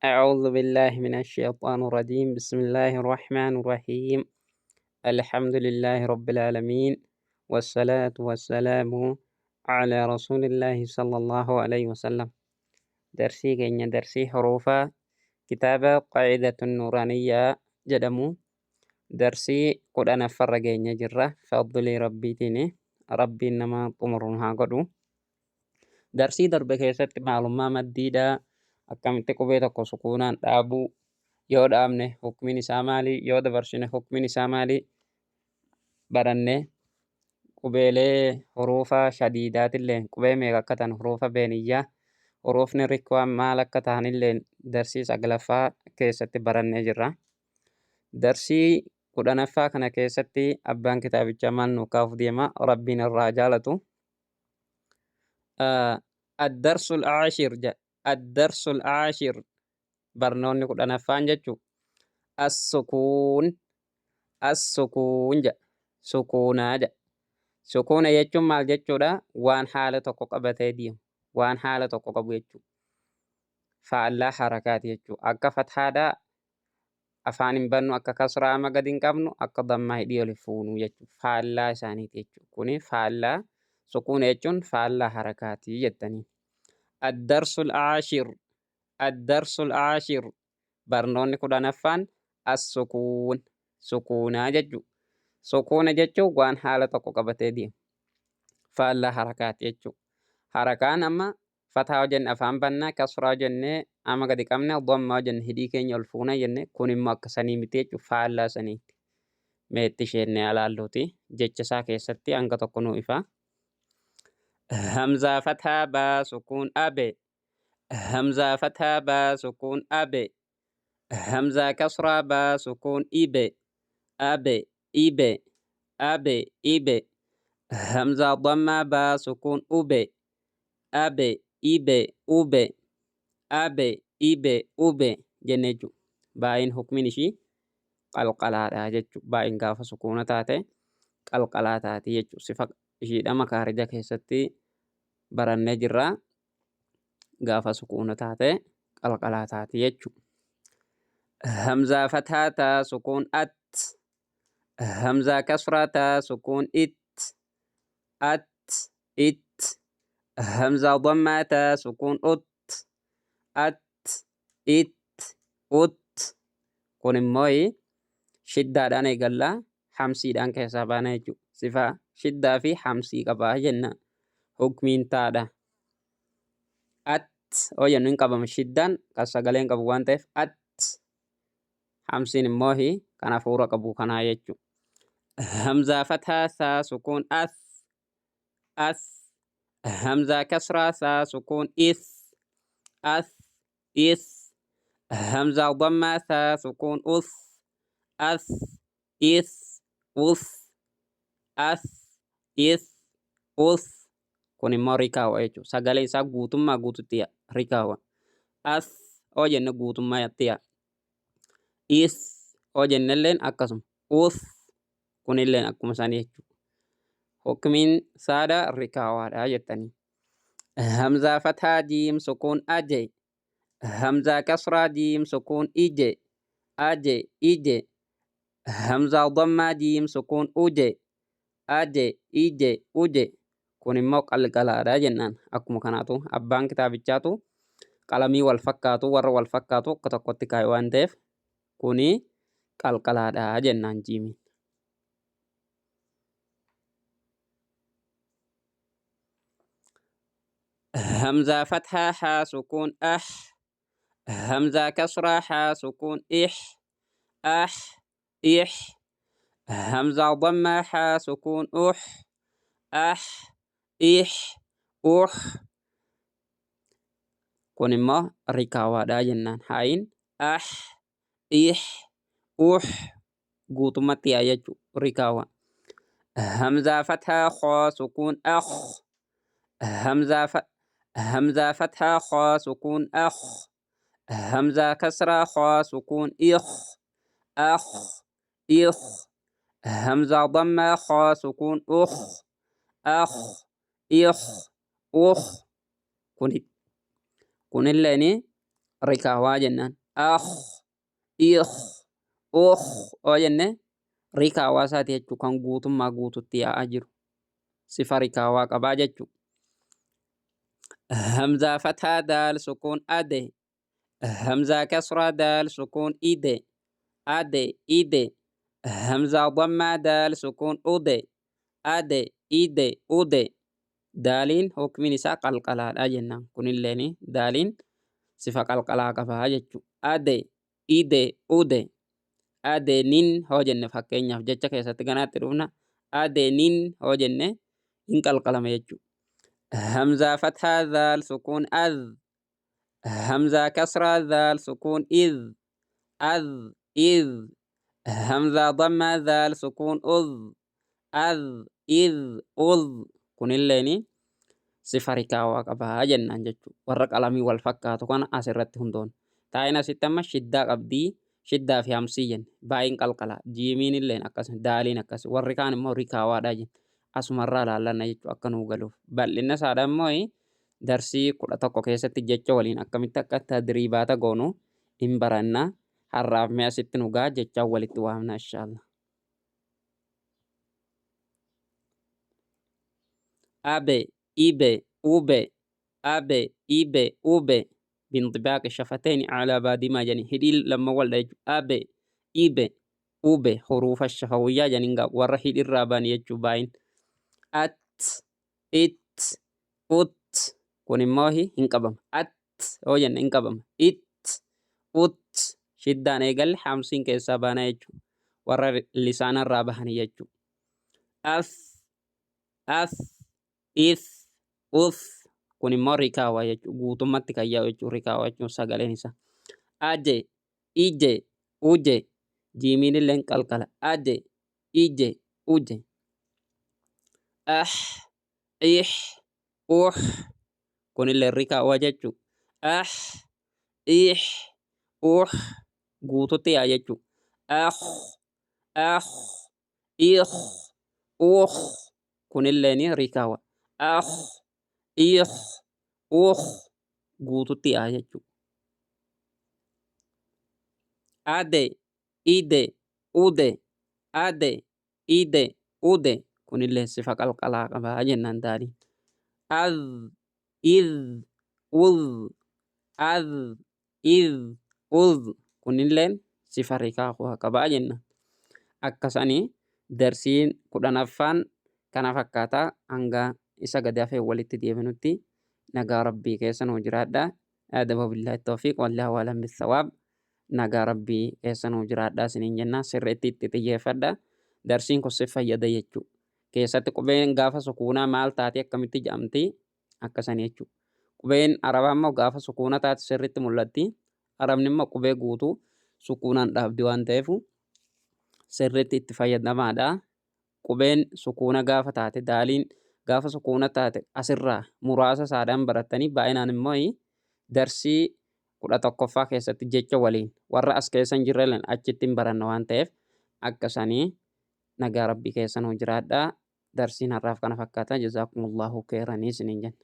أعوذ بالله من الشيطان الرجيم. بسم الله الرحمن الرحيم. الحمد لله رب العالمين، والصلاة والسلام على رسول الله صلى الله عليه وسلم. درسي كenya darsii huruufaa kitaaba قاعدة النورانية jedhamu darsii 10ffarra geenya jirra. Fadlii rabbiitiin rabbiin nama xumuruun haa godhu. Darsii darbe keessatti maalummaa maddiidhaa, akkamitti qubee tokko sukuunaan dhaabuu, yoo dhaabne hukmiin isaa maali, yoo dabarsine hukmiin isaa maali baranne. Qubeelee huruufa shadiidaatillee qubee meeqa akka ta'an, huruufa beeniyyaa, huruufni rikwaa maal akka ta'anillee darsii 9ffaa keessatti barannee jirra. Darsii 10ffaa kana keessatti abbaan kitaabichaa maal nuu kaa'uuf deema? Rabbiin irraa jaalatu. الدرس العاشر jedha. الدرس العاشر, barnoonni 10ffaan jechuu. السكون, السكون jedha. Sukuunaa jedha. Sukuuna jechuun maal jechuudha? Waan haala tokko qabatee deemu. Waan haala tokko qabu jechuudha. Faallaa harakaati jechuudha. Akka fathaadhaa afaan hin bannu, akka kasraa ama gadi hin qabnu, akka dammaa hidhii oli fuunu jechuudha. Faallaa isaaniiti jechuudha. Kuni faallaa, sukuuna jechuun faallaa harakaatii jettanii. الدرس العاشر, الدرس العاشر, barnoonni 10ffaan السكون, sukuunaa jechuudha. Sukuuna jechuun waan haala tokko qabatee deemu. Faallaa harakaati jechuudha. Harakaan amma fataa jenne afaan bannaa, kasraa jennee ama gadi qabna, dammaa jenne hidhii keenya ol fuuna jenne. Kun immoo akka sanii miti jechuudha. Faallaa saniiti. Meetti isheennee alaalluuti. Jecha isaa keessatti hanga tokko nuu ifa. همزة فتحة باء سكون أ ب, همزة فتحة باء سكون أ ب, همزة كسرة باء سكون إ ب, أ ب إ ب, أ ب إ ب, همزة ضمة باء سكون أ ب, أ ب إ ب أ ب, أ ب إ ب أ ب jenne jechuudha. Baay'een hukmiin ishii qalqalaadha jechuudha. Baay'een gaafa sukuuna taate qalqalaa taati jechuudha. Sifa ishiidha makaarija keessatti barannee jirra. Gaafa sukuuna taate qalqalaa taati jechuudha. همزة فتحة تاء سكون أت, همزة كسرة تاء سكون إت, أت إت, همزة ضمة تاء سكون أت, أت إت أت. Kun immoo shiddaadhaan eegallaa, hamsiidhaan keessaa baana jechuudha. Sifa shiddaa fi hamsii qabaa jenna. Hukmiin taadha. At oo jennu hin qabama, shiddaan kan sagalee hin qabu waan ta'eef at, hamsiin immoo kan hafuura qabu kanaa jechuudha. همزة فتحة ثاء سكون أث, أث, همزة كسرة ثاء سكون إث, أث إث, همزة ضمة ثاء سكون أث, أث إث أث, أث إث أث. Kun immoo rikaawa jechuudha. Sagalee isaa guutummaa guututti rikaawa. As oo jenne guutummaatti yaa. Is oo jennelleen akkasuma. Us kunilleen akkuma isaanii jechuudha. Hukmiin saada rikaawaadha jettanii. همزة فتحة جيم سكون أ ج, همزة كسرة جيم سكون إ ج, أ ج إ ج, همزة ضمة جيم سكون أ ج, أ ج إ ج أ ج. Kun immoo qalqalaadha jennaan. Akkuma kanaatu abbaan kitaabichaatu qalamii wal fakkaatu, warra wal fakkaatu akka tokkotti kaa'e waan ta'eef kuni qalqalaadha jennaan jiimiin. همزة فتحة حاء سكون أح, همزة كسرة حاء سكون إح, أح إح, همزة ضمة حاء سكون أح, أح إح أح. Kun immoo rikaawaadha jennaan. Haayin ax ix ux guutummaatti yaa jechuudha rikaawa. همزة فتحة خاء سكون أخ, همزة فتحة خاء سكون أخ, همزة كسرة خاء سكون إخ, أخ إخ, همزة ضمة خاء سكون أخ, أخ إخ أخ. Kun kunilleeni Rikaawaa jennaan. Akh, ikh, ukh oo jenne rikaawaa isaati jechuu kan guutummaa guututti yaa'aa jiru. Sifa rikaawaa qabaa jechuu. Hamzaa fathaa daal sukuun ade. Hamzaa kasraa daal sukuun ide. Ade, ide. Hamzaa dammaa daal sukuun ude. Ade, ide, ude. Daaliin hukmiin isaa qalqalaadha jennaan. Kunilleen daaliin sifa qalqalaa qabaa jechuudha. Ade, ide, ude. Ade nin hoo jenne fakkeenyaaf jecha keessatti ganaatti dhufna. Ade nin hoo jenne hin qalqalame jechuudha. Hamzaa fathaa daal sukuun az. Hamzaa kasraa daal sukuun iz. Az, iz. Hamzaa dammaa daal sukuun uz. Az, iz, uz. Kunilleeni sifa rikaawaa qabaa jennaan jechuudha. Warra qalamii wal fakkaatu kana asirratti hundoon. Taa'in asitti amma shiddaa qabdii. Shiddaa fi hamsii jenne. Baay'een qalqalaa. Jiimiin illeen akkas. Daaliin akkas. Warri kaan immoo rikaawaadha jenne. Asumarraa laallanna jechuudha akka nuu galuuf. Bal'inna isaadha immoo darsii 11 keessatti jecha waliin akkamitti akka tadriibaata goonu hin baranna. Har'aaf mee asitti nu ga'a jechaan walitti waamna inshaallah. Abe, ibe, ube, abe, ibe, ube. Binxibaaqi shafateeni alaa baadimaa jedhani hidhii lamma wal dha jechuudha. Abe, ibe, ube huruufa shafawiyyaa jedhaniin gaa warra hidhiirraa ba'an jechuu baay'in. At, it, ut kun immoo hin qabama. At yoo jenne hin qabama. It, ut shiddaan eegalle hamsiin keessaa baana jechuudha. Warra lisaanarraa bahanii jechuudha. Af, af, if, uf kun immoo rikaawaa jechuudha. Guutummatti kan yaa'u jechuudha. Rikaawaa jechuun sagaleen isaa. Aje, ije, uje jiimiin illee qalqala. Aje, ije, uje. Ah, ih, uh kunillee rikaawaa jechuudha. Ah, ih, uh guututti yaa jechuudha. Ah, ah, ih, uh kunillee rikaawa. Ah, ih, uh guututti yaa jechuudha. Ade, ide, ude, ade, ide, ude kunillee sifa qalqalaa qabaa jennaan daaliin. Az, iz, uz, az, iz, uz kunilleen sifa rikaawaa qabaa jennaan. Akkasanii darsiin 10ffaan kana fakkaataa hanga isa gadi hafee walitti deebinutti nagaa rabbii keessa nuu jiraadha. Adaba billahi tawfiiq wallaahu alam bissawaab. Nagaa rabbii keessa nuu jiraadha isiniin jenna sirriitti itti xiyyeeffadha. Darsiin kun si fayyada jechuudha. Keessatti qubeen gaafa sukuunaa maal taati akkamitti jedhamti akkasanii jechuudha. Qubeen arabaa immoo gaafa sukuuna taate sirriitti mul'atti. Arabni immoo qubee guutuu sukuunaan dhaabdi waan ta'eef sirriitti itti fayyadamaadha. Qubeen sukuuna gaafa taate daaliin gaafa sukuuna taate asirraa muraasa isaadhaan barattanii baay'inaan immoo darsii 11ffaa keessatti jecha waliin warra as keessa hin jirre achitti hin baranna waan ta'eef akkasanii nagaa rabbii keessa nuu jiraadha. Darsiin har'aaf kana fakkaata. Jazaakumullahu keeranii isiniin jenna.